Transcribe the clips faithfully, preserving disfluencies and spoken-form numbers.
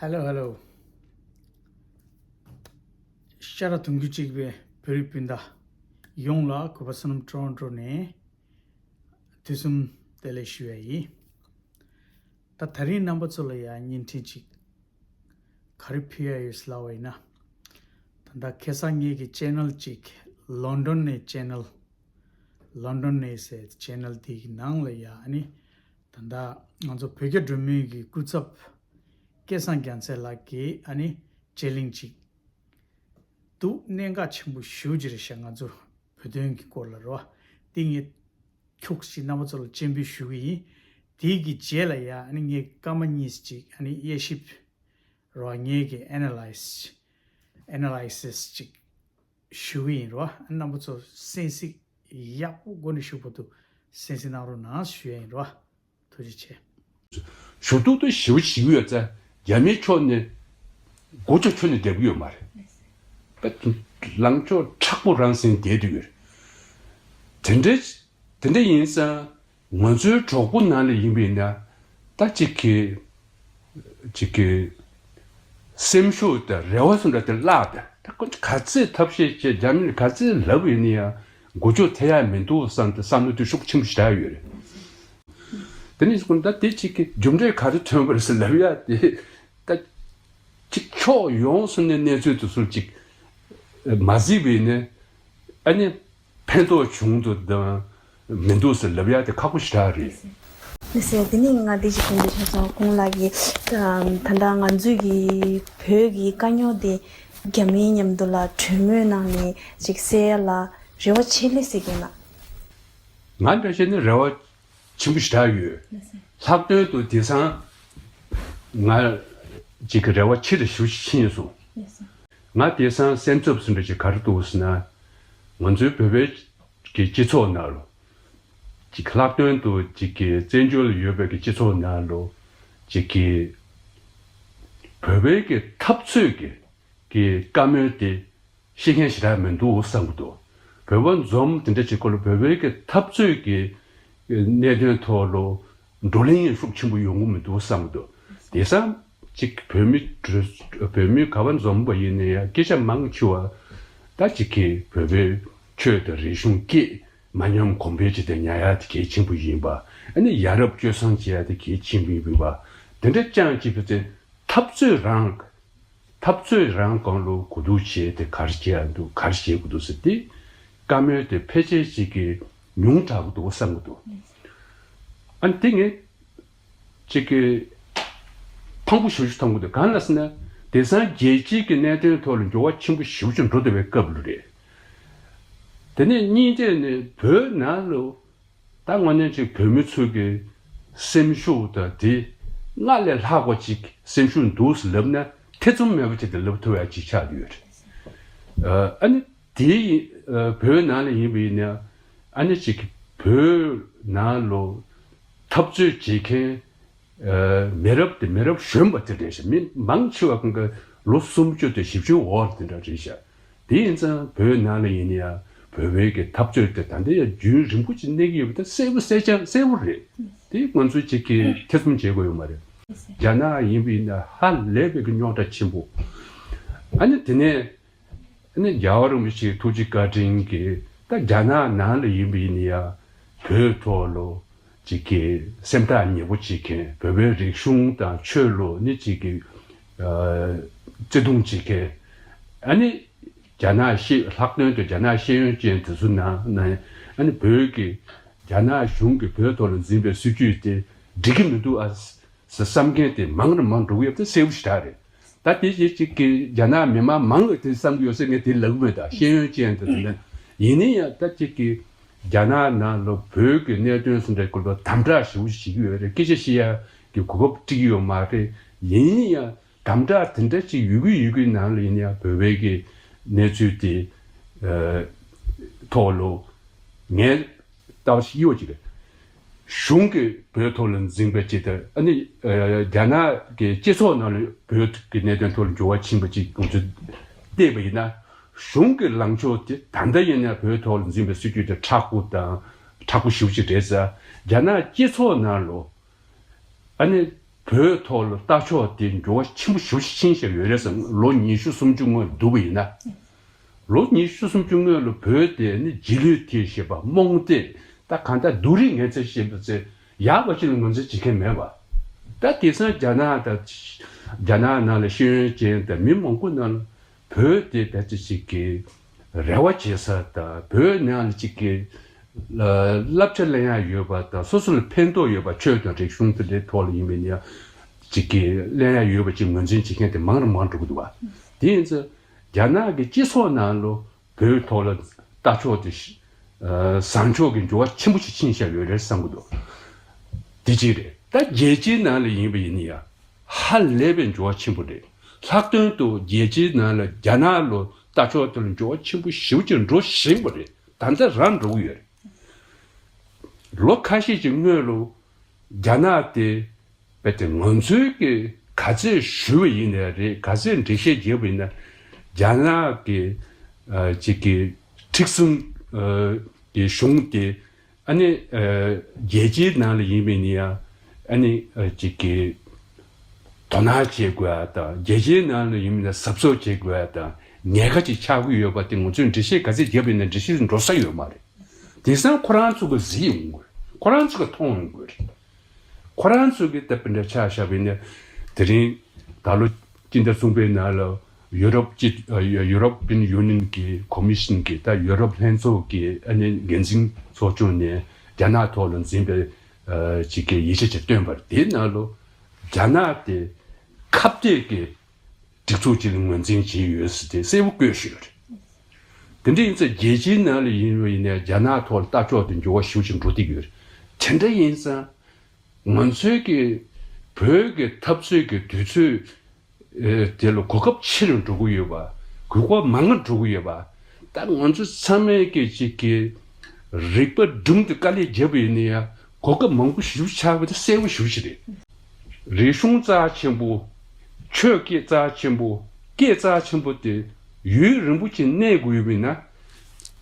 Hello, hello. ཤ་ར་དུང་གི་གཅིག་པའི་བོད་རིགས་སྤུན་ཟླ་ཡོངས་ལ་གུས་པ་བསོད་ནམས་ཊོ་རོན་ཊོ་ནས་དུས་གསུམ་བདེ་ལེགས་ཞུ་ཡ་ཡིན། ད་ད་རིང་རྣམ་པ་ཚོ་ལ་ཡང་བརྙན་འཕྲིན་གཅིག་ག་རེ་ཕུལ་ཡ་ཡོད་ལབ་པ་ཡིན་ན། ད་ལྟ་ཁ་སང་ངེད་ཀྱི་ཆེ་ནལ་གཅིག་ལོན་ཌོན་ནས་ཆེ་ནལ། ལོན་ཌོན་ནས་ཟེར་ཆེ་ནལ་དེ་གི་ནང་ལ་ཡ་ཨ་ནི། ད་ལྟ་ང་ཚོ་བོད་རྒྱ་འབྲེལ་མོལ་གྱི་སྐུ་ཚབ་སྐལ་བཟང་རྒྱལ་མཚན་ལགས་ཀྱིས་ཨ་ནི་དཔྱད་གླེང་ཅིག་འདུག་གནད་འགག་ཆེན་པོ་ཞེ་པོ་ཅིག་རེད་ཤག་ང་ཚོ་བོད་དོན་གྱི་སྐོར་ལ་རེད་བ། དེ་ངས་ཁྱུག་ཅིག་རྣམ་པ་ཚོ་ལ་སྤྱན་འབུལ་ཞུ་གི་ཡིན། དེ་གི་རྗེས་ལ་ཡ་ཨ་ནི་ངས་སྐར་མ་གཉིས་ཅིག་ཨ་ནི་དབྱེ་ཞིབ་རེད་བ། ངེད་ཀྱི་ཨེ་ན་ལའི་སི་ཨེ་ན་ལའི་སིས་ཅིག་ཞུ་གི་ཡིན་རོ། རྣམ་པ་ཚོ་གསན་གཟིགས་ཡག་པོ་སྒོ་ནས་ཞུ་བར་དུ་གསན་གཟིགས་གནང་རོགས་གནང་ཞུ་ཡ་ཡིན་རོ། ཐུགས་རྗེ་ཆེ། ཞུ་གཏུག་ཏུ་ཞིབ་ཞིབ་ཡོད་ཙང་རྒྱ་མིའི་ཕྱོགས་ནས་མགོ་ཆོག་ཁྱོན་ནས་བདེ་པོ་ཡོད་མ་རེད། པ་ལངས་ཕྱོགས་མཁྲེགས་པོ་རང་ཟིན་བསྡད་དུ་ཡོད། དེ་འདྲ་དེ་འདྲ་ཡིན་ཙང་ང་ཚོའི་གྲོགས་པོ་ནང་ལ་ཡིན་པ་ཡིན་ན་ད་ཅིག་གི་ཅིག་གི་སེམས་ཤུགས་དང་རེ་བ་སོགས་འདྲ་དེ་བརླག་དང་། ད་ཁོ་ཚོ་ག་ཚོད་ཐབས་ཤེས་བྱས་རྒྱ་མི་ལ་ག་ཚོད་ལབ་ཡིན་ན་ཡང་མགོ་ཆོག་ཐེབས་ཡ་མི་འདུག་བསམ་སྟེ་བསམ་བློ་དེ་ཤུགས་ཆེན་པོ་ཞེ་དྲག་ཡོད་རེད། དེ་ནས་ད་དེ་ཅིག་གི་རྒྱུ་འབྲས་ག་རེ་ཐོན་པ་རེད་ཟེར་ལབ་ཡ་དེ་ད་ཅིག་ཕྱོགས་ཡོངས་སུ་ནས་གནས་ཚུལ་དེ་ཚོ་ཅིག་མ་གཟིགས་པ་ཡིན་ན་ཨ་ནི། ཕན་ཐོགས་བྱུང་འདུག་དང་མི་འདུག་ཟེར་ལབ་ཡ་དེ་ཁག་པོ་ཞེ་དྲག་རེད། མི་ཟེར་དེ་ནི་ང་དེ་ཞིག་དྲན་པའི་ཆ་ཚང་ཁོང་ལགས་ཀྱིས་ད་ལྟ་ང་ཚོའི་གི་བོད་ཀྱི་དཀའ་རྙོག་དེ་རྒྱ་མིའི་མཉམ་དུ་ལ་གྲོས་མོལ་གནང་ནས་ཅིག་སེལ་ཡ་ལ་རེ་བ་ཆེ་ལེ་ཟེར་གྱིན་ལ། ང་འདྲ་བྱས་ནས་རེ་བ་ཆེན་པོ་ཞེ་དྲག་ཡོད། ལྷག་དོན་དུ་དེང་སང་ང་ཅིག་གི་རེ་བ་ཆེ་རུ་ཞེ་པོ་ཅིག་ཕྱིན་སོང་། ང་དེང་སང་སེམས་འཚབ་སུ་འདྲ་ཅིག་ག་རེ་འདུག་ཟེར་ན། ང་ཚོའི་བོད་པའི་གི་སྤྱི་ཚོགས་ནང་ལ་ཅིག་ལྷག་དོན་དུ་ཅིག་གི་བཙན་བྱོལ་ཡོད་པའི་གི་སྤྱི་ཚོགས་ནང་ལ་ཅིག་གི་བོད་པའི་གི་འཐབ་རྩོད་ཀྱི་གི་བཀའ་མོལ་དེ་ཤེས་མཁན་ཞེ་དྲག་མི་འདུག་བསམ་གྱི་འདུག་བོད་པ་འཛོམས་དེ་འདྲ་ཅིག་སྐོར་ལ་བོད་པའི་གི་འཐབ་རྩོད་ཀྱི་གནད་དོན་ཐོག་ལ་བགྲོ་གླེང་ཡང་ཤུགས་ཆེན་པོ་ཡོང་གི་མི་འདུག་བསམ་གྱི་འདུག་དེང་སང་ཅིག་བོད་མི་བོད་མི་ག་པར་འཛོམས་པ་ཡིན་ན་ཡང་སྐད་ཆ་མང་ཆེ་བ་ད་ཅིག་གི་བོད་པའི་ཆོས་དང་རིག་གཞུང་སྐད་མ་ཉམས་གོང་འཕེལ་བྱེད་དེ་ཉར་ཡག་དེ་གལ་ཆེན་པོ་ཡིན་པ། ཨ་ནི་ཡ་རབས་སྤྱོད་བཟང་བྱེད་ཡག་དེ་གལ་ཆེན་པོ་ཡིན་པ། དེ་འདྲ་ཅང་ཅིག་བྱས་ཏེ་འཐབ་རྩོད་རང་འཐབ་རྩོད་རང་སྒང་ལ་གོ་བསྡུར་བྱས་ཏེ་ག་རེ་བྱེད་ཡག་འདུག་ག་རེ་བྱེད་དགོས་འདུག་ཟེར་ཏེ་བཀའ་མོལ་དེ་ཕལ་ཆེར་ཅིག་གིས་ཉུང་དྲགས་ཀྱི་འདུག་བསམ་གྱི་འདུག་ཨ་ནི་དེ་ངས་ཅིག་གི་ཕངས་པོ་ཞེ་པོ་ཅིག་མཐོང་གི་འདུག་གང་ལ་ཟེར་ན། དེང་སང་རྒྱལ་སྤྱིའི་གི་གནད་དོན་ཐོག་ལ་འགྱུར་བ་ཆེན་པོ་ཞེ་པོ་ཅིག་འགྲོ་བསྡད་པའི་སྐབས་ལ་རེད། དེ་ནས་གཉིས་ཐད་ནས་བོད་ནང་ལ་ད་དངོས་གནས་ཅིག་བོད་མི་ཚོ་གི་སེམས་ཤུགས་དང་དེ་སྔར་ལས་ལྷག་པ་ཅིག་སེམས་ཤུགས་འདུག་ཟེར་ལབ་ན་ཐེ་ཚོམ་མེད་པ་ཅིག་དེ་ལབ་ཐུབ་ཡག་ཅིག་ཆགས་ཡོད་རེད། ཨ་ནི་དེ་ཡིན། བོད་ནང་ལ་ཡིན་པ་ཡིན་ན་ཨ་ནི་ཅིག་བོད་ནང་ལ་འཐབ་རྩོད་བྱེད་མཁན་མི་རབས་དེ་མི་རབས་གཞོན་པ་དེ་རེད་ཤག་མི་མང་ཆེ་བ་གང་ག་ལོ་སུམ་ཅུ་དང་བཞི་བཅུའི་འོག་དེ་འདྲ་རེད་ཤག་དེ་ཡིན་ཙང་བོད་ནང་ལ་ཡིན་ན་ཡང་བོད་པའི་གི་འཐབ་རྩོད་དེ་ད་ལྟ་ཡང་རྒྱུན་རིང་པོ་ཅིག་གནས་ཀྱི་ཡོད་པ་དེ་གསལ་པོ་གསལ་རྐྱང་གསལ་པོ་རེད། དེ་ང་ཚོས་ཅིག་གི་ཐེ་ཚོམ་བྱེད་དགོས་ཡོད་མ་རེད། རྒྱ་ནག་ཡིན་པ་ཡིན་ན་ཧ་ལས་པའི་གི་རྙོག་དྲ་ཆེན་པོ། ཨ་ནི་དེ་ནས་ཨ་ནི་རྒྱལ་བ་རིན་པོ་ཆེའི་ཐུགས་རྗེ་བཀའ་དྲིན་གྱིས་ད་རྒྱ་ནག་ནང་ལ་ཡིན་པ་ཡིན་ན་ཡང་བོད་ཐོག་ལ་ཅིག་གི་སེམས་ཐག་ཉེ་པོ་བྱེད་མཁན། བོད་པའི་རིག་གཞུང་དང་ཆོས་ལ་ནི་ཅིག་གི་བརྩེ་དུང་བྱེད་མཁན། ཨ་ནི་རྒྱ་ནག་ཤེས་ལྷག་དོན་དུ་རྒྱ་ནག་ཤེས་ཡོན་ཅན་དེ་ཚོ་ནང་ནས་ཨ་ནི་བོད་ཀྱི་རྒྱ་ནག་གཞུང་གིས་བོད་ཐོག་ལ་འཛིན་པའི་སྲིད་ཇུས་དེ་འགྲིག་གི་མི་འདུག་ཨ་ཟེར་བསམ་མཁན་དེ་མང་རུ་མང་འགྲོ་གི་ཡོད་པ་དེ་གསལ་པོ་ཞེ་དྲག་རེད། ད་དེ་རྗེས་ཅིག་གི་རྒྱ་ནག་མི་མང་མང་ལ་དེ་བསམ་གྱི་ཡོད་ཟེར་ངས་དེ་ལབ་གི་མེད། ད་ཤེས་ཡོན་ཅན་དེ་ཚོ་ནས་ཡིན་ན་ཡང་ད་ཅིག་གི་རྒྱ་ནག་ནང་ལ་བོད་ཀྱི་གནད་དོན་སུ་འདྲ་སྐོར་ལ་དམ་དྲག་ཞེ་པོ་ཞིག་བྱེད་ཀྱི་ཡོད་རེད། སྐད་ཆ་བཤད་ཡ་གི་གོ་སྐབས་སྤྲད་ཀྱི་ཡོད་མ་རེད། ཡིན་ན་ཡང་དམ་དྲག་དེ་འདྲ་ཅིག་ཡོད་གི་ཡོད་གི་ནང་ལ་ཡིན་ན་ཡང་བོད་པའི་གི་གནས་ཚུལ་དེ་ཐོག་ལ་ངས་ལྟ་བ་ཞིག་གཡོ་ཅིག་རེད། གཞུང་གིས་བོད་ཐོག་ལ་འཛིན་པ་ཅིག་དང་ཨ་ནི་རྒྱ་ནག་གི་སྤྱི་ཚོགས་ནང་ལ་བོད་ཀྱི་གནད་དོན་ཐོག་ལ་འགྱུར་བ་ཕྱིན་པ་ཅིག་ང་ཚོས་བལྟས་པ་ཡིན་ན། གཞུང་གི་ལངས་ཕྱོགས་དེ་ད་ལྟ་ཡིན་ན་བོད་ཐོག་ལ་འཛིན་པའི་སྲིད་ཇུས་དེ་མཁྲེགས་པོ་དང་མཁྲེགས་པོ་ཞེ་པོ་ཅིག་རེད་ཟེར། རྒྱ་ནག་སྤྱི་ཚོགས་ནང་ལ་ཨ་ནི་ བོད་ཐོག་ལ་ལྟ་ཕྱོགས་དེ་འགྱུར་བ་ཆེན་པོ་ཞེ་པོ་ཅིག་ཕྱིན་བཞག་ཡོད་རེད་ཟེར། ལོ་ཉི་ཤུ་སུམ་ཅུ་སྔོན་བསྡུར་བ་ཡིན་ན། ལོ་ཉི་ཤུ་སུམ་ཅུ་སྔོན་ལ་བོད་དེ་ནི་རྗེས་ལུས་ཐེབས་བཞིན་པ། རྨོངས་དད། ད་གང་ལྟར་སྡུག་རུས་ངན་ཚད་བྱེད་པ་ཚོས་ཡག་པ་ཅིག་ལ་ངོས་འཛིན་བྱེད་མཁན་མེད་པ། ད་དེང་སང་རྒྱ་ནག་དང་། རྒྱ་ནག་ནང་ལ་ཤེས་ཡོན་ཅན་དང་མི་མང་པོ་ནང་ལ་བོད་དེ་ཕལ་ཆེར་ཅིག་གི་རེ་བ་བྱེད་ས་དང་། བོད་ནང་ལ་ཅིག་གི་ལ་བསླབ་བྱ་ལེན་ཡ་ཡོད་པ་དང་། སོ་སོ་ལ་ཕན་ཐོགས་ཡོད་པ། ཆོས་དང་རིག་གཞུང་དེ་འདྲའི་ཐོག་ལ་ཡིན་པའི་ནི་ཡང་ཅིག་གི་ལེན་ཡ་ཡོད་པ་ཅིག་ངོས་འཛིན་བྱེད་མཁན་དེ་མང་རུ་མང་འགྲོ་གི་འདུག་བ། དེ་ཡིན་ཙང་རྒྱ་ནག་གི་སྤྱི་ཚོགས་ནང་ལ་བོད་ཐོག་ལ་ལྟ་ཕྱོགས་དེ་ཤ- ཨ། བཟང་ཕྱོགས་ཀྱི་འགྱུར་བ་ཆེན་པོ་ཞིག་ཕྱིན་བཞག་ཡོད་རེད་བསམ་གྱི་འདུག། དེ་གཅིག་རེད། ད་རྒྱལ་སྤྱིའི་ནང་ལ་ཡིན་པ་ཡིན་ན་ཡང་ཧ་ལས་པའི་འགྱུར་བ་ཆེན་པོ་རེད། ལྷག་དོན་དུ་རྒྱལ་སྤྱིའི་ནང་ལ་རྒྱ་ནག་ལ་ལྟ་ཕྱོགས་དེ་ལ་འགྱུར་བ་ཆེན་པོ་ཞེ་པོ་ཅིག་འགྲོ་བཞིན་པ་རེད། ད་ལྟ་རང་འགྲོ་གི་ཡོད་རེད། ལོ་ཁ་ཤས་ཀྱི་སྔོན་ལ་རྒྱ་ནག་དེ་རྦད་དེ་ང་ཚོའི་གི་ག་ཚད་ཞུས་པ་ཡིན་ནའི་རེད། ག་ཚད་འགྲེལ་བཤད་བརྒྱབ་པ་ཡིན་ན། རྒྱ་ནག་གི་ཨ་ཅིག་གི་མཁྲེགས་བཟུང་ཨ་གི་གཞུང་དེ་ཨ་ནི་ཨ་རྒྱལ་སྤྱིའི་ནང་ལ་ཡིན་པ་ཡིན་ན་ཡང་ཨ་ནི་ཨ་ཅིག་གི་དོ་སྣང་བྱེད་དགོས་པ་དང་། རྒྱལ་སྤྱིའི་ནང་ལ་ཡིན་པ་ཡིན་ན་གཟབ་གཟབ་བྱེད་དགོས་པ་དང་། ཉེན་ཁ་ཅིག་ཆགས་ཀྱི་ཡོད་པ་དེ་ང་ཚོས་འགྲེལ་བཤད་ག་ཚད་བརྒྱབ་པ་ཡིན་ན་འགྲེལ་བཤད་འགྲོ་ས་ཡོད་མ་རེད། དེང་སང་ཁོ་རང་ཚོ་གིས་གཟིགས་ཡོང་གི་རེད། ཁོ་རང་ཚོ་གིས་མཐོང་ཡོང་གི་རེད། ཁོ་རང་ཚོ་གིས་ད་དཔེ་འདྲ་ཆ་བཞག་པ་ཡིན་ན། དེ་རིང་ད་ལོ་སྤྱི་ཟླ་གསུམ་པའི་ནང་ལ་ཡུ་རོབ་སྤྱི་ཨ་ཡུ་རོབ་ཡུ་ནི་ཡན་གྱི་ཀོ་མི་ཤན་གྱི། ད་ཡུ་རོབ་ལྷན་ཚོགས་ཀྱི་ཨ་ནི་འགན་འཛིན་ཚོགས་ཆུང་ནས་རྒྱ་ནག་ཐོག་ལ་འཛིན་པའི་ཨ་ཅིག་གི་ཡིག་ཆ་ཅིག་བཏོན་པ་རེད། དེའི་ནང་ལ་རྒྱ་ནག་དེ་ཁ་གཏད་ཀྱི་སྒྲིག་འཛུགས་ཅིག་ལ་ངོས་འཛིན་བྱས་ཡོད་ཟེར་ཏེ་གསལ་པོ་བཀོད་བཞག་ཡོད་རེད། དེ་འདྲ་ཡིན་ཙང་རྒྱལ་སྤྱིའི་ནང་ལ་ཡིན་པ་ཡིན་ནའི་རྒྱ་ནག་ཐོག་ལ་ལྟ་ཕྱོགས་དེ་འགྱུར་བ་ཞེ་པོ་ཅིག་འགྲོ་བསྡད་ཀྱི་ཡོད་རེད། དེ་འདྲ་ཡིན་ཙང་ང་ཚོའི་གི་བོད་ཀྱི་འཐབ་རྩོད་ཀྱི་དུས་ཚོད་ཨེ་དེ་ལ་གོ་སྐབས་ཆེ་རུ་འགྲོ་གི་ཡོད་པ། གོ་སྐབས་མང་རུ་འགྲོ་གི་ཡོད་པ། ད་ང་ཚོ་ཚང་མས་ཀྱི་ཅིག་གི་རིག་པ་སྒྲིམ་དུ་དཀའ་ལས་བརྒྱབ་པ་ཡིན་ན་ཡང་གོ་སྐབས་མང་པོ་ཞེ་པོ་ཆགས་པ་དེ་གསལ་པོ་ཞེ་པོ་ཅིག་རེད། རིག་གཞུང་རྩ་ཆེན་པོ། ཆོས་སྐད་རྩ་ཆེན་པོ། སྐད་རྩ་ཆེན་པོ་དེ་ཡུན་རིང་པོ་ཅིག་གནས་དགོས་ཡོད་པ་ཡིན་ན།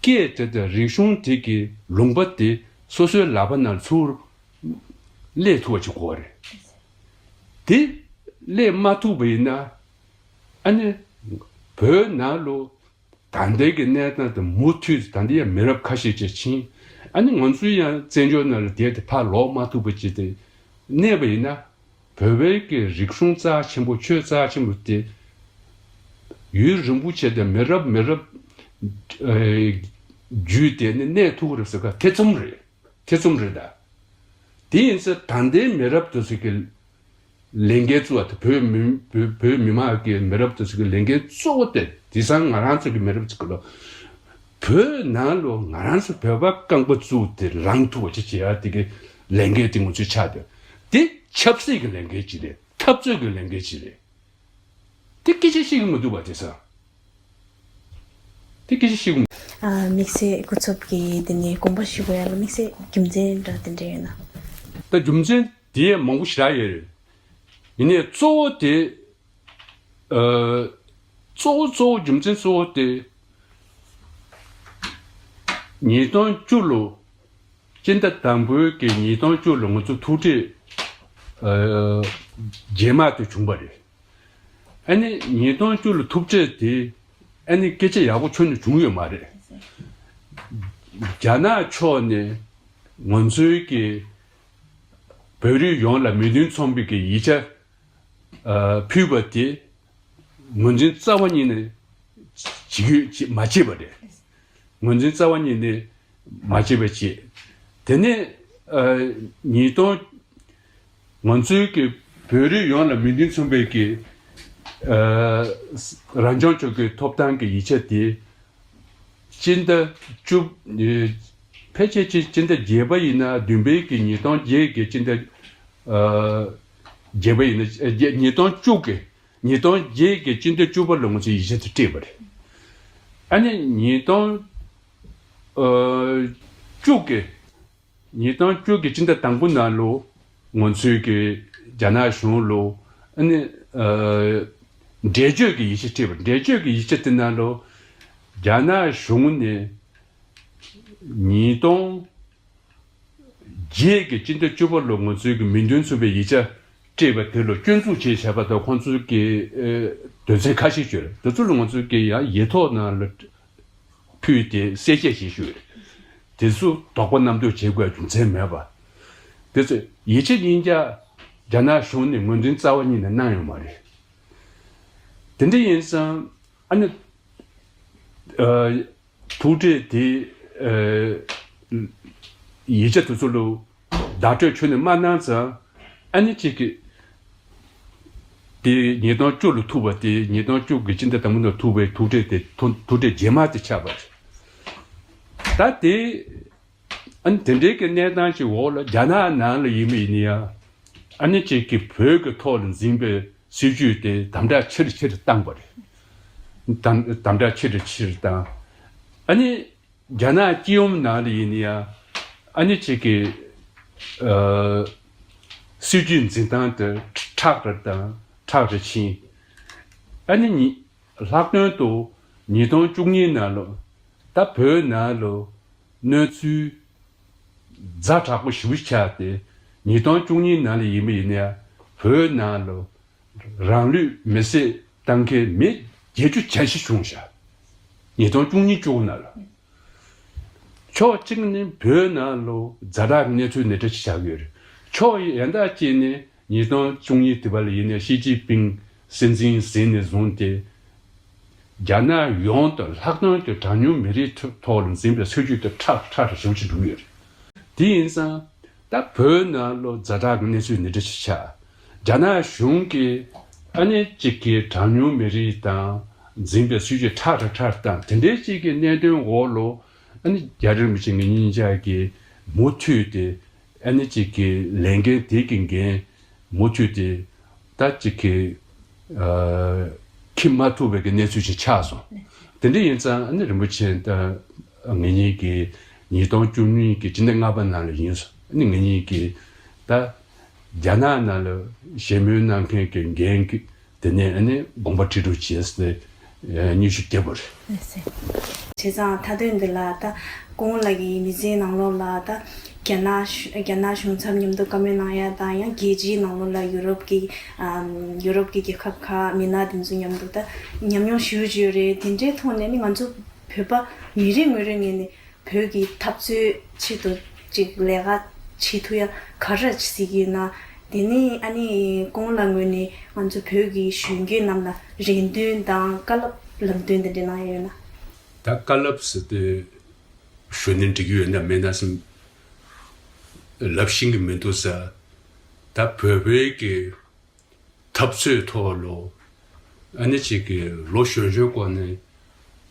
སྐད་དེ་དང་རིག་གཞུང་དེ་གི་ལུང་པ་དེ་སོ་སོའི་ལག་པ་ནང་ཚུར་སླེབས་ཐུབ་པ་ཅིག་དགོས་པ་རེད། དེ་སླེབས་མ་ཐུབ་པ་ཡིན་ན། ཨ་ནི་བོད་ནང་ལོ་ད་ལྟའི་གི་གནས་སྟངས་དེ་མུ་མཐུད་ད་ལྟ་ཡང་མི་རབས་ཁ་ཤས་ཅིག་ཕྱིན། ཨ་ནི་ང་ཚོའི་ཡང་བཙན་བྱོལ་ནང་ལ་བསྡད་དེ་ཕར་ལོག་མ་ཐུབ་པ་ཅིག་དེ་གནས་པ་ཡིན་ན། བོད་པའི་གི་རིག་གཞུང་རྩ་ཆེན་པོ། ཆོས་རྩ་ཆེན་པོ་དེ་ཡུན་རིང་པོ་བྱས་ཏེ་མི་རབས་མི་རབས་ཨེ་བརྒྱུད་དེ་ནི་གནས་ཐུབ་ཀྱི་རེད་ཟེར་ག་ཐེ་ཚོམ་རེད། ཐེ་ཚོམ་རེད་ད། དེ་ཡིན་ཙང་ད་ལྟའི་མི་རབས་དེ་ཚོ་གི་ལས་འགན་གཙོ་བོ་དེ། བོད་མི་བོད་བོད་མི་མང་གི་མི་རབས་དེ་ཚོ་གི་ལས་འགན་གཙོ་བོ་དེ་དེང་སང་ང་རང་ཚོ་གི་མི་རབས་ཚོ་གི་ལོ། བོད་ནང་ལོ་ང་རང་ཚོ་བོད་པ་རྐང་པ་བཙུགས་ཏེ་ལངས་ཐུབ་པ་ཅིག་བྱེད་ཡ་དེ་གི་ལས་འགན་དེ་ང་ཚོའི་ཆགས་བསྡད། དེ་ཆབ་སྲིད་ཀྱི་ལས་འགན་ཅིག་རེད། འཐབ་རྩོད་ཀྱི་ལས་འགན་ཅིག་རེད། དེ་སྐད་ཆ་བཤད་ཀྱི་མི་འདུག་པ་དེང་སང་། དེ་སྐད་ཆ་བཤད་ཀྱི་མི་འདུག། ཨ། དམིགས་བསལ་སྐུ་ཚབ་ཀྱིས་དེ་ནས་དགོངས་པ་ཞུ་དགོས་ཡ་ལ་དམིགས་བསལ་རྒྱུ་མཚན་འདྲ་དེ་འདྲ་ཡོད་ན། ད་རྒྱུ་མཚན་དེ་མང་པོ་ཞེ་དྲག་ཡོད་རེད། ཡིན་ནའི་གཙོ་བོ་དེ། ཨ། གཙོ་བོ་གཙོ་བོ་རྒྱུ་མཚན་གཙོ་བོ་དེ། ཉིས་སྟོང་བཅུ་ལོ། སྤྱི་ཟླ་དང་པོའི་གི་ཉིས་སྟོང་བཅུ་ལོ་ང་ཚོ་ཐུག་འཕྲད། ཨ། རྗེས་མ་དེ་བྱུང་བ་རེད། ཨ་ནི་ཉིས་སྟོང་བཅུ་ལོ་ཐུག་འཕྲད་དེ་ཨ་ནི་སྐད་ཆ་ཡག་པོ་ཁྱོན་ནས་བྱུང་ཡོད་མ་རེད། རྒྱ་ནག་ཕྱོགས་ནས་ང་ཚོའི་གི་བོད་རིགས་ཡོངས་ལ་མོས་མཐུན་མཚོན་པའི་གི་ཡིག་ཆ་ཨ་ཕུལ་བ་དེ་ངོས་འཛིན་རྩ་བ་ཉིད་ནས་བྱེད་རྒྱུ་བྱེད་མ་བྱས་པ་རེད། ངོས་འཛིན་རྩ་བ་ཉིད་ནས་མ་བྱས་པ་བྱས། དེ་ནས་ཨ་ཉིས་སྟོང་ང་ཚོའི་གི་བོད་རིགས་ཡོངས་ལ་མོས་མཐུན་མཚོན་པའི་གི་ཨ་རང་སྐྱོང་ལྗོངས་ཀྱི་ཐོབ་ཐང་གི་ཡིག་ཆ་དེ་སྤྱི་ཟླ་བཅུ། ཕལ་ཆེར་སྤྱི་ཟླ་བརྒྱད་པ་ཡིན་ན། བདུན་པའི་གི་ཉིས་སྟོང་བརྒྱད་ཀྱི་སྤྱི་ཟླ་ཨ་བརྒྱད་པ་ཡིན་ན། ཨ་བརྒྱད། ཉིས་སྟོང་བཅུ་གི་ཉིས་སྟོང་བརྒྱད་ཀྱི་སྤྱི་ཟླ་བཅུ་པ་ལོ་ང་ཚོས་ཡིག་ཆ་དེ་སྤྲད་པ་རེད། ཨ་ནི་ཉིས་སྟོང་ཨ་བཅུ་གི་ཉིས་སྟོང་བཅུ་གི་སྤྱི་ཟླ་དང་པོ་ནང་ལོ་ང་ཚོའི་གི་རྒྱ་ནག་གཞུང་ལོ། ཨ་ནི་ཨ་འགྲེལ་བརྗོད་ཀྱི་ཡིག་ཆ་སྤྲད་པ། འགྲེལ་བརྗོད་ཀྱི་ཡིག་ཆ་དེ་ནང་ལོ་རྒྱ་ནག་གཞུང་ནས་ཉིས་སྟོང་བརྒྱད་ཀྱི་སྤྱི་ཟླ་བཅུ་པ་ལོ་ང་ཚོའི་གི་མོས་མཐུན་མཚོན་པའི་ཡིག་ཆ་ སྤྲད་པ་དེ་ལ་སྐྱོན་འཛུགས་བྱས་བྱས་པ་དང་ཁོང་ཚོའི་གི་ཨེ་དོན་ཚན་ཁ་ཤས་ཡོད་རེད། དེ་ཚོ་ལ་ང་ཚོས་ཀྱི་ཡང་ཡིག་ཐོག་ནང་ལ་ཕུལ་ཏེ་གསལ་བཤད་བྱེད་ཤུགས་རེད། དེ་ཚོ་དོགས་པ་རྣམ་རྟོག་བྱེད་དགོས་རྒྱུ་མཚན་མེད་པ། དེ་ཚོ་ཡིད་ཆེས་གཉིས་ཀ་རྒྱ་ནག་གཞུང་ནས་ངོས་འཛིན་རྩ་བ་ཉིད་ནས་གནང་ཡོད་མ་རེད། དེ་འདྲ་ཡིན་ཙང་ཨ་ནི་ཨ་ཐུག་འཕྲད་དེ་ཨ་ཡིག་ཆ་དེ་ཚོ་ལ་བརྡ་སྤྲོད་ཁྱོན་ནས་མ་གནང་ཙང་ཨ་ནི་གཅིག་གི་དེ་ཉིས་སྟོང་བཅུ་ལ་ཐུག་པ་དེ་ཉིས་སྟོང་བཅུ་གི་སྤྱི་ཟླ་དང་པོ་ནང་ཐུག་པའི་ཐུག་འཕྲད་དེ་ཐུག་ཐུག་འཕྲད་རྗེས་མ་དེ་ཆགས་པ་རེད། ད་དེ་ཨ་ནི་དེ་འདྲའི་གི་གནས་སྟངས་ཀྱི་འོག་ལ་རྒྱ་ནག་ནང་ལ་ཡིན་མིན་ཡིན་ཡང་ཨ་ནི་གཅིག་གི་བོད་ཀྱི་ཐོག་ལ་འཛིན་པའི་སྲིད་ཇུས་དེ་དམ་དྲག་ཆེ་རུ་ཆེ་རུ་བཏང་པ་རེད། དམ་དམ་དྲག་ཆེ་རུ་ཆེ་རུ་བཏང་། ཨ་ནི་རྒྱ་ནག་སྤྱི་ཡོངས་ནང་ལ་ཡིན་ན་ཡང་ཨ་ནི་གཅིག་གི་ཨ་སྲིད་ཇུས་འཛིན་སྟངས་དེ་ཁྲག་རེ་དང་ཁྲག་རེ་ཕྱིན། ཨ་ནི་ཉི་ལྷག་དོན་དུ་ཉིས་སྟོང་བཅུ་གཉིས་ནང་ལ་ད་བོད་ནང་ལ་གནས་ཚུལ་ཛ་དྲག་པོ་ཞེ་པོ་ཆགས་ཏེ་ཉིས་སྟོང་བཅུ་གཉིས་ནང་ལ་ཡིན་པ་ཡིན་ན་ཡང་བོད་ནང་ལ་རང་ལུས་མེར་སྲེག་བཏང་མཁན་མི་བརྒྱད་ཅུ་གྱ་བཞི་བྱུང་ཤག་ཉིས་སྟོང་བཅུ་གཉིས་བཅུ་དགུ་ནང་ལ། ཕྱོགས་གཅིག་ནས་བོད་ནང་ལ་ཛ་དྲག་གི་གནས་ཚུལ་འདི་འདྲ་ཞིག་ཆགས་ཀྱི་ཡོད་རེད། ཕྱོགས་གཞན་དག་ཅིག་ནས་ཉིས་སྟོང་བཅུ་གཉིས་དེ་བར་ལ་ཡིན་ན་ཞི་ཅིན་ཕིང་སྲིད་འཛིན་ཟིན་ནས་བཟུང་སྟེ་རྒྱ་ནག་ཡོངས་དང་ལྷག་དོན་དུ་གྲངས་ཉུང་མི་རིགས་ཐོག་ལ་འཛིན་པའི་སྲིད་ཇུས་དེ་ཁྲག་ཁྲག་ཏུ་ཞེ་པོ་ཅིག་འགྲོ་གི་ཡོད་རེད། དེ་ཡིན་ཙང་ད་བོད་ནང་ལ་ཛ་དྲག་གི་གནས་ཚུལ་འདི་འདྲ་ཞིག་ཆགས། རྒྱ་ནག་གཞུང་གིས་ཨ་ནི་གཅིག་གི་གྲངས་ཉུང་མི་རིགས་དང་འཛིན་པའི་སྲིད་ཇུས་ཁྲག་ཁྲག་ཁྲག་དང་དེ་འདྲའི་གཅིག་གི་གནད་དོན་འོག་ལ་ཨ་ནི་རྒྱ་རིགས་མི་ཆེན་ངེད་གཉིས་ཆ་གིས་མུ་མཐུད་དེ་ཨ་ནི་གཅིག་གི་ལས་འགན་དེ་གི་འགན་མུ་མཐུད་དེ་ད་གཅིག་གི་ཨ་འཁྱེར་མ་ཐུབ་པའི་གི་གནས་ཚུལ་ཞིག་ཆགས་སོང་། དེ་འདྲ་ཡིན་ཙང་ཨ་ནི་རིན་པོ་ཆེ་ད་ངེད་གཉིས་ཀྱིས་ཉིས་སྟོང་བཅུ་གཉིས་ཀྱི་སྤྱི་ཟླ་ལྔ་པ་ནང་ལ་ཡིན་སོང་། ཨ་ནི་ངེད་གཉིས་ཀྱིས་ད་རྒྱ་ནག་ནང་ལ་བཞེས་མོལ་གནང་མཁན་གྱི་འགན་གྱི་དེ་ནས་ཨ་ནི་དགོངས་པ་ཁྲི་དྲུག་བྱས་ཏེ་ཉི་ཤུ་བརྒྱབ་པ་རེད། བྱས་ཙང་མཐའ་དོན་འདི་ལ་ད་སྐུ་ངོ་ལགས་ཀྱི་མི་ཚེའི་ནང་ལོགས་ལ་ད་རྒྱ་ནག་གཞུང་རྒྱ་ནག་གཞུང་ཚབ་མཉམ་དུ་བཀའ་མོལ་གནང་ཡ་དང་ཡང་རྒྱལ་སྤྱིའི་ནང་ལོགས་ལ་ཡུ་རོབ་ཀྱི་ཨམ་ཡུ་རོབ་ཀྱི་རྒྱལ་ཁབ་ཁག་མི་སྣ་དེ་ཚོ་མཉམ་དུ་ད་ཉམས་མྱོང་ཞེ་པོ་ཅིག་ཡོད་རེད། དེ་འདྲའི་ཐོག་ནས་ནི་ང་ཚོ་བོད་པ་མི་རེ་ངོ་རེ་ངོས་ནས་བོད་ཀྱི་འཐབ་རྩོད་ཆེད་དུ་ཅིག་ལས་ཀ་བྱེད་ཐུབ་ཡ་ག་རེ་བྱེད་སྲིད་ཀྱི་ཡོད་ན། དེ་ནི་ཨ་ནི་སྐུ་ངོ་ལགས་ངོས་ནས་ང་ཚོ་བོད་ཀྱི་གཞོན་སྐྱེས་རྣམས་ལ་རེ་འདུན་དང་བཀའ་སློབ་ལམ་སྟོན་དེ་འདྲ་གནང་ཡ་ཡོད་ན། ད་བཀའ་སློབ་ཟེར་དུས་ཞུ་ནི་འགྲིག་གི་ཡོད་ན་མེད་ན་སེམས་ལབ་ཤེས་ཀྱི་མི་འདུག་ཟེར། ད་བོད་པའི་གི་འཐབ་རྩོད་ཐོག་ལ་ཨ་ནི་གཅིག་གི་ལོ་གཞོན་གཞོན་སྐོར་ནས་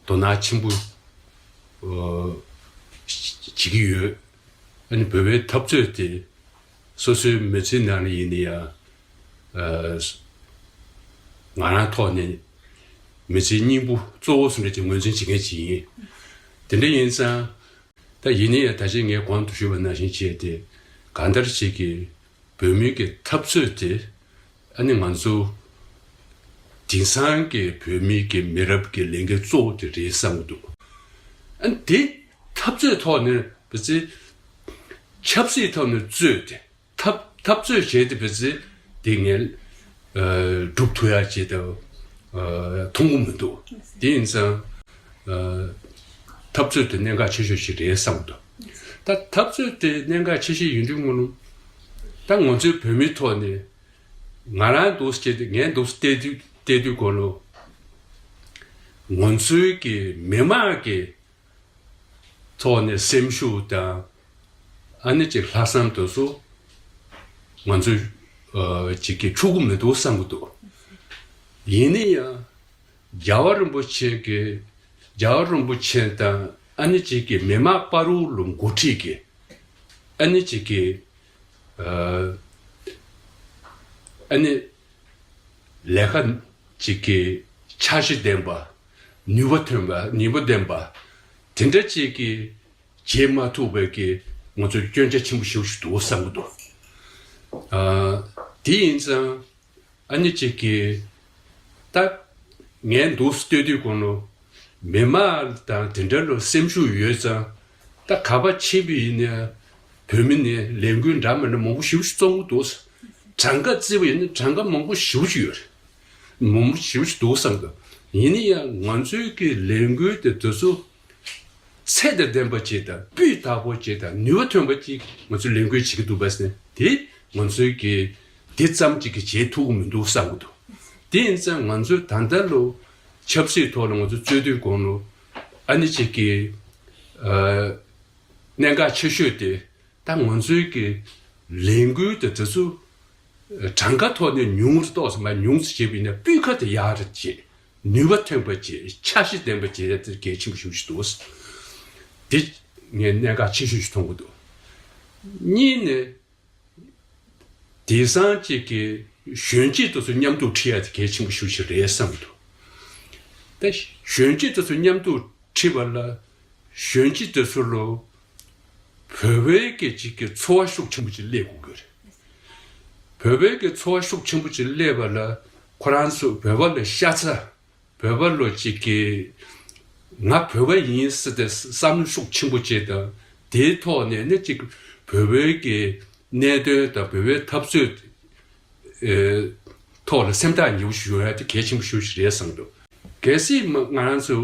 དོ་སྣང་ཆེན་པོ་ཨ་བྱེད་ཀྱི་ཡོད། ཨ་ནི་བོད་པའི་འཐབ་རྩོད་དེ་སོ་སོའི་མི་ཚེའི་ནང་ནས་ཡིན་ན་ཡང་ཨ་ང་རང་ཐོག་ནས་མི་ཚེའི་སྙིང་པོ་གཙོ་བོ་སུ་འདྲ་ཅིག་ངོས་འཛིན་བྱེད་མཁན་ཅིག་ཡིན། དེ་འདྲ་ཡིན་ཙང་། ད་ཡིན་ན་ཡང་ད་ཅི་ངས་གོང་དུ་ཞུས་པ་ནང་བཞིན་བྱས་ཏེ་གང་ལྟར་ཅིག་གིས་བོད་མི་གི་འཐབ་རྩོད་དེ་ཨ་ནི་ང་ཚོ་དེང་སང་གི་བོད་མི་གི་མི་རབས་ཀྱི་ལས་འགན་གཙོ་བོ་དེ་རེད་བསམ་གྱི་འདུག་ཨ་ནི་དེ་འཐབ་རྩོད་ཐོག་ནས་བེད་སྤྱོད་ཆབ་སྲིད་ཐོག་ནས་རྩོད་དེ། འཐབ་འཐབ་རྩོད་བྱས་ཏེ་བེད་སྤྱོད་དེ་ངས་ཨ་སྒྲུབ་ཐུབ་ཡ་བྱས་ཏེ་ཨ་མཐོང་གི་མི་འདུག་དེ་ཡིན་ཙང་ཨ་འཐབ་རྩོད་དེ་གནད་འགག་ཆེ་ཤོས་ཤིག་རེད་བསམ་གྱི་འདུག་ད་འཐབ་རྩོད་དེ་གནད་འགག་ཆེ་ཤོས་ཡིན་དུས་ངོ་ནོ་ད་ང་ཚོའི་བོད་མིའི་ཐོག་ནས་ང་རང་འདུག་སེ་བྱས་ཏེ་ངས་འདུག་སེ་བལྟས་དུས་བལྟས་དུས་གོ་ལོ་ང་ཚོའི་གི་མི་དམངས་ཀྱི་ཐོག་ནས་སེམས་ཤུགས་དང་ཨ་ནི་ཅིག་ལྷག་བསམ་དེ་ཚོ་ང་ཚོས་ཨ་ཅིག་གིས་འཁྱོག་གི་མི་འདུག་བསམ་གྱི་འདུག་ཡིན་ན་ཡང་རྒྱལ་བ་རིན་པོ་ཆེ་གི་རྒྱལ་བ་རིན་པོ་ཆེ་དང་ཨ་ནི་ཅིག་གི་མི་དམངས་བར་དུ་ལ་འགོ་ཁྲིད་ཀྱི་ཨ་ནི་ཅིག་གི་ཨ་ཨ་ནི་ལས་ཀ་ཅིག་གི་འཆར་གཞི་ལྡན་པ། ནུས་པ་ཐོན་པ། ནུས་པ་ལྡན་པ། དེ་འདྲ་ཅིག་གི་བྱེད་མ་ཐུབ་པའི་གི་ང་ཚོ་སྐྱོན་ཆ་ཆེན་པོ་ཞེ་པོ་ཞིག་འདུག་བསམ་གྱི་འདུག་ཨ་དེ་ཡིན་ཙང་ཨ་ནི་ཅིག་གི་ད་ངས་འདུག་སེ་ལྟོས་དུས་གོ་ནོ་མི་དམངས་དང་དེ་འདྲ་ལ་སེམས་ཤུགས་ཡོད་ཙང་ད་ག་པར་ཕྱིན་པ་ཡིན་ན་བོད་མི་ནས་ལས་འགུལ་འདྲ་མི་འདྲ་མང་པོ་ཞེ་པོ་ཞིག་རྩོམ་གྱི་འདུག་གྲངས་ཀ་བརྩིས་པ་ཡིན་ན་གྲངས་ཀ་མང་པོ་ཞེ་པོ་ཅིག་ཡོད་རེད། མང་པོ་ཞེ་པོ་ཅིག་འདུག་བསམ་གི། ཡིན་ན་ཡང་ང་ཚོའི་གི་ལས་འགུལ་དེ་དེ་ཚོ་ཚད་དང་ལྡན་པ་ཅིག་དང་སྤུས་དག་པོ་ཅིག་དང་ནུས་པ་ཐོན་པ་ཅིག་ང་ཚོས་ལས་འགུལ་བྱེད་ཀྱི་འདུག་པ་ཟེར་ན་དེ་ང་ཚོའི་གི་དེ་ཙམ་ཅིག་གིས་བྱེད་ཐུབ་ཀྱི་མི་འདུག་བསམ་གི་འདུག་དེ་ཡིན་ཙང་ང་ཚོས་ད་ལྟ་ལོ་ཆབ་སྲིད་ཐོག་ལ་ང་ཚོ་རྩོད་དུས་གོང་ལོ་ཨ་ནི་ཅིག་གི་ཨ་གནད་འགག་ཆེ་ཤོས་དེ། ད་ང་ཚོའི་གི་ལས་འགུལ་དེ་དེ་ཚོ་གྲངས་ཀ་ཐོག་ནས་ཉུང་རུ་ཏོག་ཙམ་མ་ཉུང་ཙམ་བྱས་པ་ཡིན་ན་སྤུས་ཀ་དེ་ཡག་རུ་བྱེད། ནུས་པ་ཐོན་པ་བྱེད། འཆར་གཞི་ལྡན་པ་བྱེད་ཡ་དེ་གལ་ཆེན་པོ་ཞེ་པོ་ཞིག་འདུག་དེ་ངས་གནད་འགག་ཆེ་ཤོས་ཤིག་མཐོང་གི་འདུག་གཉིས་ནས། དེང་སང་ཅིག་གི་གཞོན་སྐྱེས་དེ་ཚོ་མཉམ་དུ་ཁྲིད་ཡ་དེ་གལ་ཆེན་པོ་ཞེ་པོ་ཞིག་རེད་བསམ་གི་འདུག་ད་གཞོན་སྐྱེས་དེ་ཚོ་མཉམ་དུ་ཁྲིད་པ་ལ་གཞོན་སྐྱེས་དེ་ཚོ་ལོ་བོད་པའི་སྐད་ཅིག་གི་འཚོ་བ་ཤུགས་ཆེན་པོ་ཅིག་སླེབས་དགོས་ཀྱི་རེད། བོད་པའི་སྐད་འཚོ་བ་ཤུགས་ཆེན་པོ་ཅིག་སླེབས་པ་ལ་ཁོ་རང་ཚོ་བོད་པ་ལ་ཤ་ཚ། བོད་པ་ལོ་གཅིག་གིས་ང་བོད་པ་ཡིན་ཟེར་ཏེ་བསམ་བློ་ཤུགས་ཆེན་པོ་བྱས་དང་དེའི་ཐོག་ནས་ནི་གཅིག་བོད་པའི་གི་གནད་དོན་དང་བོད་པའི་འཐབ་རྩོད་ཨེ་ཐོག་ལ་སེམས་ཐག་ཉེ་པོ་ཞིག་ཡོང་ཡ་དེ་གལ་ཆེན་པོ་ཞེ་པོ་ཞིག་རེད་བསམ་འདུག་གལ་སྲིད་མ་ང་རང་ཚོ་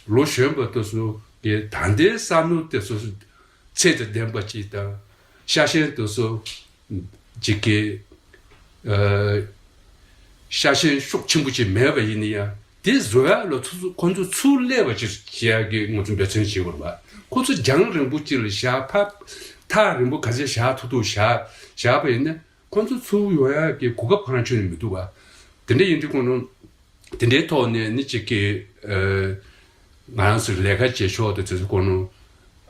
ལོ་གཞོན་པ་དེ་ཚོ་གི་ད་ལྟའི་བསམ་བློ་དེ་ཚོ་ཚད་དང་ལྡན་པ་ཅིག་དང་ཤ་ཞེན་དེ་ཚོ་ཅིག་གི་ཨ་ཤ་ཞེན་ཤུགས་ཆེན་པོ་ཅིག་མེད་པ་ཡིན་ན་ཡང་དེ་བཟོ་ཡ་ལ་ཚུར་ཁོ་ཚོ་ཚུར་སླེབས་པ་ཅིག་བྱེད་ཡ་གི་ང་ཚོ་འབད་བརྩོན་བྱེད་དགོས་རེད་པ། ཁོ་ཚོ་རྒྱང་རིང་པོ་ཅིག་ལ་བཞག་ཕ་ཐག་རིང་པོ་ག་ཚད་བཞག་ཐུབ་ཐུབ་བཞག་བཞག་པ་ཡིན་ན་ཁོ་ཚོ་ཚུར་ཡོང་ཡ་གི་གོ་སྐབས་གང་ཡང་ཁྱོན་ནས་མི་འདུག་པ། དེ་འདྲ་ཡིན་དུས་ཁོ་ནོ་དེ་འདྲའི་ཐོག་ནས་ནི་གཅིག་གི་ཨ་ང་རང་ཚོའི་ལས་ཀ་བྱེད་ཕྱོགས་དེ་ཚོ་ཁོ་ནོ་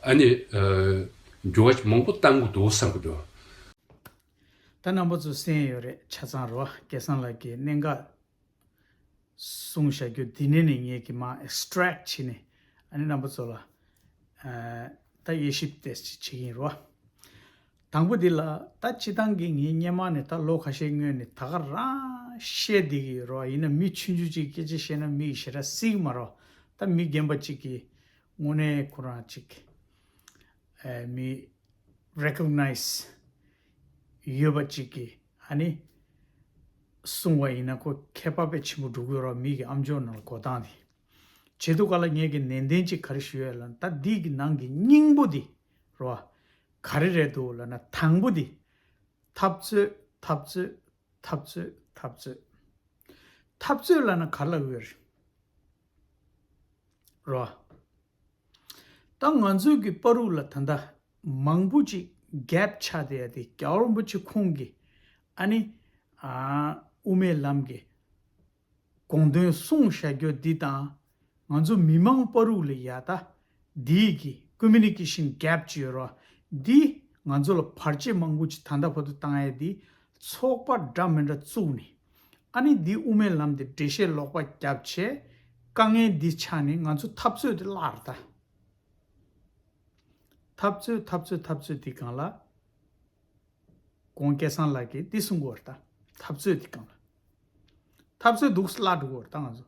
ཨ་ནི་ཨ་འགྱུར་བ་མང་པོ་གཏང་དགོས་འདུག་བསམ་གི་འདུག་ད་རྣམ་པ་ཚོ་གསན་ཡོད་རེད། ཆ་ཚང་རེད་པ། སྐལ་བཟང་ལགས་ཀྱིས་གནད་འགག་གསུངས་བཞག་རྒྱུ་འདི་ནས་ནི་ངས་ཀྱི་མ་ཨེག་སི་ཊེག་བྱས་ནས་ཨ་ནི་རྣམ་པ་ཚོ་ལ་ཨ་ད་དབྱེ་ཞིབ་ཏོག་ཙམ་བྱེད་ཀྱི་ཡིན་རེད་པ། དང་པོ་འདི་ལ་ད་སྤྱིར་བཏང་གི་ངའི་སྔོན་མ་ནས་ད་ལོ་ཁ་ཤས་སྔོན་ནས་ད་ག་རང་བཤད་བསྡད་ཀྱི་ཡོད་རེད་པ། ཡིན་ན་མི་ཆུང་ཆུང་ཅིག་སྐད་ཆ་བཤད་ན་མི་ཞེ་དྲག་གཟིགས་མ་རེད་པ། ད་མི་རྒན་པ་ཅིག་གིས་དངོས་གནས་ཁོ་རང་ཅིག་ཨ་མི་རེ་ཀོག་ནའིཛ་ཡོད་པ་ཅིག་གིས་ཨ་ནི་གསུངས་པ་ཡིན་ན་ཁོ་ཁྱད་པར་དཔེ་ཆེན་པོ་འགྲོ་གི་ཡོད་རེད་པ། མི་གི་ཨམ་ཅོག་ནང་ལ་གོ་སྟངས་དེ། བྱེད་དུས་སྐབས་ལ་ངས་ཀྱི་ནན་ཏན་ཅིག་ག་རེ་ཞུ་ཡ་ལབ་ན་ད་འདི་གི་ནང་གི་སྙིང་པོ་འདི་རེད་པ། ག་རེ་རེད་འདུག་ལབ་ན་དང་པོ་འདི་འཐབ་རྩོད། འཐབ་རྩོད། འཐབ་རྩོད། འཐབ་རྩོད། འཐབ་རྩོད་ལབ་ན་ག་རེ་ལབ་ཀྱི་ཡོད་རེད། རོ། ད་ང་ཚོའི་གི་བར་དུ་ལ་ད་ལྟ་མང་པོ་ཅིག་གེབ་ཆགས་བསྡད་ཡ་དེ་རྒྱལ་བ་རིན་པོ་ཆེ་ཁོང་གིས་ཨ་ནི་ཨ་དབུ་མའི་ལམ་གྱི་དགོངས་དོན་གསུངས་བཞག་རྒྱུ་འདི་དང་ང་ཚོ་མི་མང་བར་དུ་ལ་ཡ་ད་འདིའི་གི་ཀོ་མུ་ནི་ཀེ་ཤན་གེབ་ཅིག་ཡོད་རེད་པ། འདི་ང་ཚོ་ལ་བར་ཆད་མང་པོ་ཅིག་ད་ལྟ་བར་དུ་བཏང་ཡ་འདི་ཚོགས་པ་འདྲ་མི་འདྲ་བཙུགས་ནས་ཨ་ནི་འདི་དབུ་མའི་ལམ་དེ་འགྲེལ་བཤད་ལོག་པ་བརྒྱབ་བྱས་དཀའ་ངལ་འདི་ཆགས་ནས་ང་ཚོ་འཐབ་རྩོད་དེ་བརླག་རེད་ད། འཐབ་རྩོད་འཐབ་རྩོད་འཐབ་རྩོད་འདི་སྒང་ལ་གོང་སྐལ་བཟང་ལགས་ཀྱིས་འདི་གསུང་གི་ཡོད་རེད་ད། འཐབ་རྩོད་འདི་སྒང་ལ་འཐབ་རྩོད་འདུག་སེ་བརླག་འགྲོ་གི་ཡོད་རེད་ད་ང་ཚོ།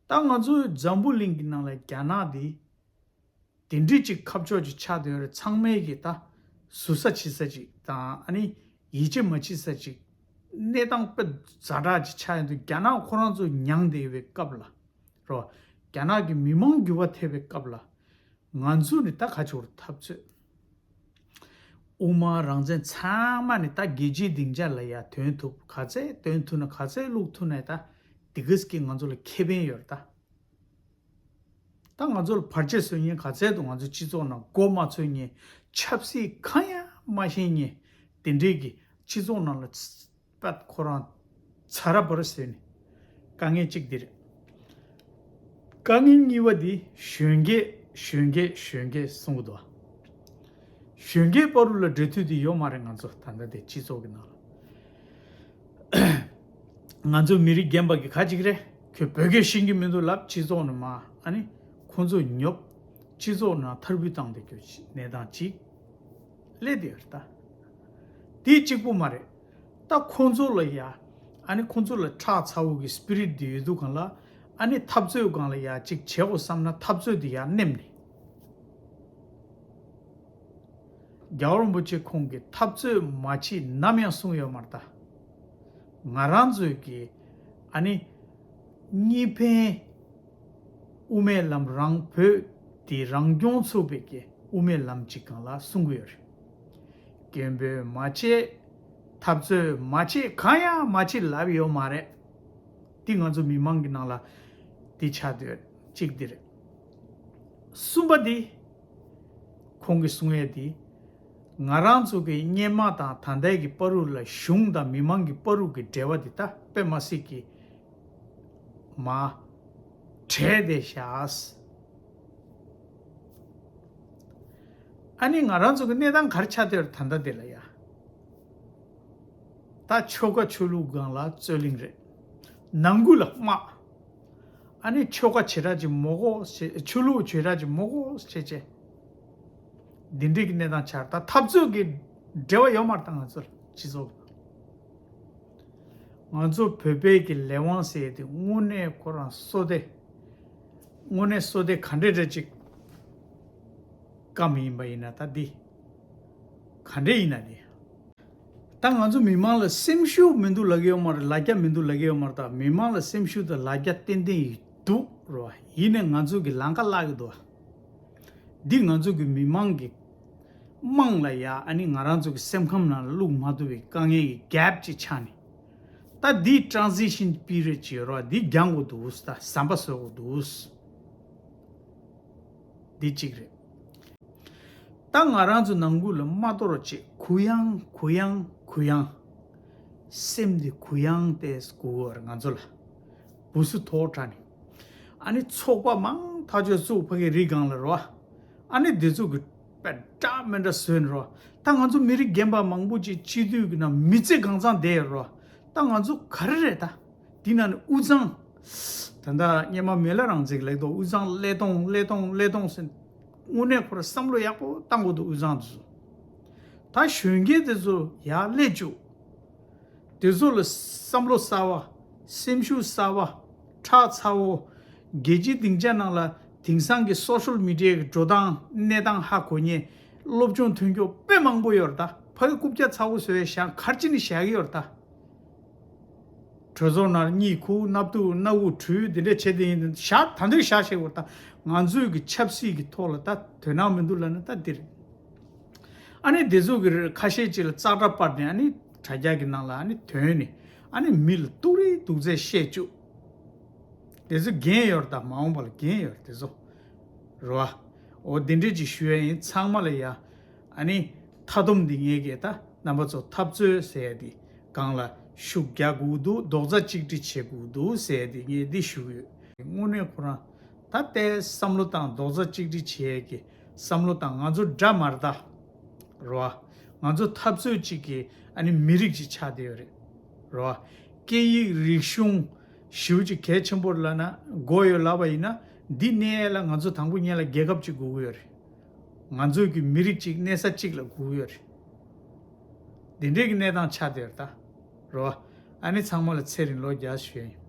ད་ང་ཚོའི་འཛམ་བུ་གླིང་གི་ནང་ལ་རྒྱ་ནག་འདི་དེ་འདྲའི་ཅིག་ཁ་ཕྱོགས་ཅིག་ཆགས་བསྡད་ཡོད་རེད། ཚང་མས་ཀྱི་ད་ཟུར་ཟ་བྱེད་ས་ཅིག་དང་ཨ་ནི་ཡིད་ཆེས་མ་བྱེད་ས་ཅིག་གནས་སྟངས་དཔེ་ཛ་དྲག་ཅིག་ཆགས་ཡོང་དུས་རྒྱ་ནག་ཁོ་རང་ཚོ་མྱངས་བསྡད་ཡོད་པའི་སྐབས་ལ་རོ། རྒྱ་ནག་གི་མི་མང་འགྱུར་བ་ཐེབས་པའི་སྐབས་ལ་ང་ཚོ་ནི་ད་ག་ཅིག་འཐབ་རྩོད། དབུ་མ་རང་བཙན་ཚང་མ་ནི་ད་རྒྱལ་སྤྱིའི་སྡིངས་ཆ་ལ་ཡ་ཐོན་ཐུབ། ག་ཚད་ཐོན་ཐུབ་ན་ག་ཚད་བླུག་ཐུབ་ན་ད་དེ་གས་ཀྱིས་ང་ཚོ་ལ་ཁེ་ཕན་ཡོད་རེད་ད། ད་ང་ཚོ་ལ་བར་ཆད་བཟོ་མཁན་ག་ཚད་འདུག་ང་ཚོ་སྤྱི་ཚོགས་ནང་མགོ་མ་ཚོས་མཁན། ཆབ་སྲིད་གང་ཡང་མ་ཤེས་མཁན། དེ་འདྲས་ཀྱི་སྤྱི་ཚོགས་ནང་ལ་པད་ཁོ་རང་ཚ་ར་བ་ར་བཟོས་ནས་དཀའ་ངལ་གཅིག་འདི་རེད། དཀའ་ངལ་གཉིས་པ་འདི་གཞོན་སྐྱེས་གཞོན་སྐྱེས་གཞོན་སྐྱེས་གསུང་གི་འདུག་གཞོན་སྐྱེས་བར་དུ་ལ་འབྲེལ་མཐུད་འདི་ཡོད་མ་རེད། ང་ཚོ་ད་ལྟ་དེ་སྤྱི་ཚོགས་ཀྱི་ནང་ལ། ང་ཚོ་མི་རིགས་རྒན་པ་གི་ཁ་ཅིག་རེད། ཁོས་བོད་སྐད་ཤེས་ཀྱི་མི་འདུག་ལབ། སྤྱི་ཚོགས་ནང་མ་ཨ་ནི་ཁོང་ཚོ་ཉོབ། སྤྱི་ཚོགས་ནང་མཐར་འབུད་བཏང་བསྡད་རྒྱུ་གནས་སྟངས་ཅིག་སླེབས་བསྡད་ཡོད་རེད་ད། དེ་གཅིག་པུ་མ་རེད། ད་ཁོང་ཚོ་ལ་ཡ་ཨ་ནི་ཁོང་ཚོ་ལ་ཁྲག་ཚ་བོ་གི་སི་པི་རིཊ་དེ་ཡོད་དུས་སྒང་ལ་ཨ་ནི་འཐབ་རྩོད་སྒང་ལ་ཡ་ཅིག་བྱེད་དགོས་བསམ་ན་འཐབ་རྩོད་དེ་ཡ་ནེམ་ནས། རྒྱལ་བ་རིན་པོ་ཆེ་ཁོང་གིས་འཐབ་རྩོད་མ་བྱེད་ནམ་ཡང་གསུངས་ཡོད་མ་རེད་ད། ང་རང་ཚོའི་གི་ཨ་ནི་གཉིས་ཕན་དབུ་མའི་ལམ་རང་བོད་དེ་རང་སྐྱོང་ཚུགས་པའི་གི་དབུ་མའི་ལམ་གཅིག་སྒང་ལ་གསུང་གི་ཡོད་རེད། སྐད་འབོད་མ་བྱེད། འཐབ་རྩོད་མ་བྱེད། གང་ཡང་མ་བྱེད་ལབ་ཡོད་མ་རེད། འདི་ང་ཚོ་མི་མང་གི་ནང་ལ་འདི་ཆགས་སྡོད་གཅིག་འདི་རེད། གསུམ་པ་འདི། ཁོང་གིས་གསུང་ཡས་འདི། ང་རང་ཚོ་གི་སྔོན་མ་དང་ད་ལྟའི་གི་བར་དུ་ལ་གཞུང་དང་མི་མང་གི་བར་དུ་གི་འབྲེལ་བ་འདི་ད་དཔེ་མ་སྲིད་ཀྱི་མ་བྲལ་བསྡད་ཤག། ཨ་ནི་ང་རང་ཚོ་གི་གནས་སྟངས་ག་རེ་ཆགས་བསྡད་ཡོད་རེད་ད་ལྟ་འདི་ལ་ཡ། ད་ཆོལ་ཁ་ཆོས་ལུགས་སྒང་ལ་རྩོད་གླེང་རེད། ནང་ཁུལ་ལ་དམག། ཨ་ནི་ཆོལ་ཁ་བྱེ་བྲག་ཅིག་མ་དགོས་ཞེས། ཆོས་ལུགས་བྱེ་བྲག་ཅིག་མ་དགོས་ཞེས་བྱས། འདི་འདྲའི་གི་གནས་སྟངས་ཆགས། ད་འཐབ་རྩོད་ཀྱི་འབྲེལ་བ་ཡོད་མ་རེད་ད་ང་ཚོ་སྤྱི་ཚོགས། ང་ཚོ་བོད་པའི་གི་ལས་དབང་ཟེར་ཡས་དེ་དངོས་གནས་ཁོ་རང་བསོད་བདེ། དངོས་གནས་བསོད་བདེ་ག་འདྲ་འདྲ་ཅིག་བཀའ་མི་ཡིན་པ་ཡིན་ན་ད་འདི། ག་འདྲ་ཡིན་ན་འདི། ད་ང་ཚོ་མི་མང་ལ་སེམས་ཤུགས་མི་འདུག་ལབ་ཀྱི་ཡོད་མ་རེད། ལ་རྒྱ་མི་འདུག་ལབ་ཀྱི་ཡོད་མ་རེད། ད་མི་མང་ལ་སེམས་ཤུགས་དང་ལ་རྒྱ་ཏན་ཏན་ཡིན་འདུག་རོ། ཡིན་ནའི་ང་ཚོ་གི་ལམ་ཁ་བརླག་གི་འདུག་འདི་ང་ཚོ་གི་མི་མང་གི་དམངས་ལ་ཡ་ཨ་ནི་ང་རང་ཚོ་གི་སེམས་ཁམས་ནང་ལ་བླུག་མ་ཐུབ་པའི་དཀའ་ངལ་གྱི་གེབ་ཅིག་ཆགས་ནས། ད་འདི་transition period ཅིག་ཡོད་རོ། འདི་སྦྱང་དགོས་འདུག་ད་ཟམ་པ་བཟོ་དགོས་འདུག་འདི་གཅིག་རེད། ད་ང་རང་ཚོ་ནང་ཁུལ་ལ་མ་གཏོར་བྱེད། གུ་ཡངས་གུ་ཡངས་གུ་ཡངས། སེམས་འདི་གུ་ཡངས་ཏེ་དགོས་ཀྱི་ཡོད་རེད་ང་ཚོ་ལ། འུ་སུ་ཐོག་དྲགས་ནས། ཨ་ནི་ཚོགས་པ་མང་ཐག་ཆོད་བཙུགས། ཕ་གི་རི་སྒང་ལ་རོ། ཨ་ནི་འདི་ཚོ་གི་དཔེ་འདྲ་མི་འདྲ་བཟོས་ནས་རོ། ད་ང་ཚོ་མི་རིགས་རྒན་པ་མང་པོ་ཅིག་སྤྱི་འཐུས་ཀྱི་ནང་མི་ཚེ་གང་ཚང་བསྡད་ཡོད་རོ། ད་ང་ཚོ་ག་རེ་རེད་ད། འདི་ནང་ནས་དབུས་གཙང་། ད་ལྟ་སྔོན་མ་མི་ལ་རང་བཙན་ལེགས་ཐོག་དབུས་གཙང་ཀླད་སྟོང་ཀླད་སྟོང་ཀླད་སྟོང་ཟེར། དངོས་གནས་ཁོ་ར་བསམ་བློ་ཡག་པོ་བཏང་དགོས་འདུག་དབུས་གཙང་དེ་ཚོ། ད་གཞོན་སྐྱེས་དེ་ཚོ་ཡར་སླེབས་བཅུག་དེ་ཚོ་ལ་བསམ་བློ་གསར་བ། སེམས་ཤུགས་གསར་བ། ཁྲག་ཚ་བོ། རྒྱལ་སྤྱིའི་སྡིངས་ཆ་ནང་ལ་དེང་སང་གི་social media གི་འགྲོ་སྟངས་གནས་སྟངས་ཧ་གོ་མཁན། སློབ་སྦྱོང་ཐོན་ཁྱོ་དཔེ་མང་པོ་ཡོད་རེད་ད། ཕ་གི་རྐུབ་བཀྱག་ཚ་བོ་བཟོས་བཞག་གར་ཅི་ནས་བཞག་གི་ཡོད་རེད་ད། གྲོས་ཚོགས་ནང་གཉིད་ཁུག་སྣབས་ཐུག་སྣ་དབུག་དྲུད་འདི་འདྲ་བྱེད་དེ་ཡིན་བཞག་ད་འདོད་བཞག་བྱེད་དགོས་རེད་ད། ང་ཚོའི་གི་ཆབ་སྲིད་ཀྱི་ཐོག་ལ་ད་དོན་སྣང་མི་འདུག་ལབ་ན་ད་འདི་རེད། ཨ་ནི་དེ་ཚོ་གི་ཁ་ཤས་ཅིག་ལ་ཙག་སྒྲ་སྤར་ནས་ཨ་ནི་དྲ་རྒྱ་གི་ནང་ལ་ཨ་ནི་ཐོན་ནས་ཨ་ནི་མི་ལ་སྡུག་རུས་སྡུག་ཚད་བཤད་བཅུག་དེ་ཚོ་འགན་ཡོད་རེད་ད། མ་འོངས་པ་ལ་འགན་ཡོད་རེད་དེ་ཚོ། རེད་བ། འོ་དེ་འདྲས་ཅིག་ཞུ་ཡ་ཡིན། ཚང་མ་ལ་ཡ། ཨ་ནི་མཐའ་སྡོམ་འདི་ངས་གི་ད་རྣམ་པ་ཚོ་འཐབ་རྩོད་ཟེར་ཡ་འདི་སྒང་ལ་ཤུགས་རྒྱག་དགོས་འདུག་རྡོག་རྩ་གཅིག་སྒྲིལ་བྱེད་དགོས་འདུག་ཟེར་ཡ་འདི་ངས་འདི་ཞུ་གི་ཡོད། དངོས་གནས་ཁོ་རང་ད་ལྟའི་བསམ་བློ་བཏང་རྡོག་རྩ་གཅིག་སྒྲིལ་བྱེད་ཡ་གི་བསམ་བློ་བཏང་ང་ཚོ་འདྲ་མ་རེད་ད། རེད་བ། ང་ཚོ་འཐབ་རྩོད་གཅིག་གི་ཨ་ནི་མི་རིགས་གཅིག་ཆགས་བསྡད་ཡོད་རེད། རེད་བ། སྐད་ཡིག་རིག་གཞུང་ཞེ་པོ་ཅིག་གལ་ཆེན་པོ་རེད་ལབ་ན་དགོས་ཡོད་ལབ་པ་ཡིན་ན། འདི་གནས་ཡས་ལ་ང་ཚོ་དང་པོ་ཉིད་ལ་རྒྱལ་ཁབ་ཅིག་དགོས་ཀྱི་ཡོད་རེད། ང་ཚོའི་གི་མི་རིགས་གཅིག་གནས་ས་གཅིག་ལ་དགོས་ཀྱི་ཡོད་རེད། འདི་འདྲའི་གི་གནས་སྟངས་ཆགས་བསྡད་ཡོད་རེད་ད། རེད་བ། ཨ་ནི་ཚང་མ་ལ་ཚེ་རིང་ལོ་བརྒྱ་ཞུ་ཡ་ཡིན།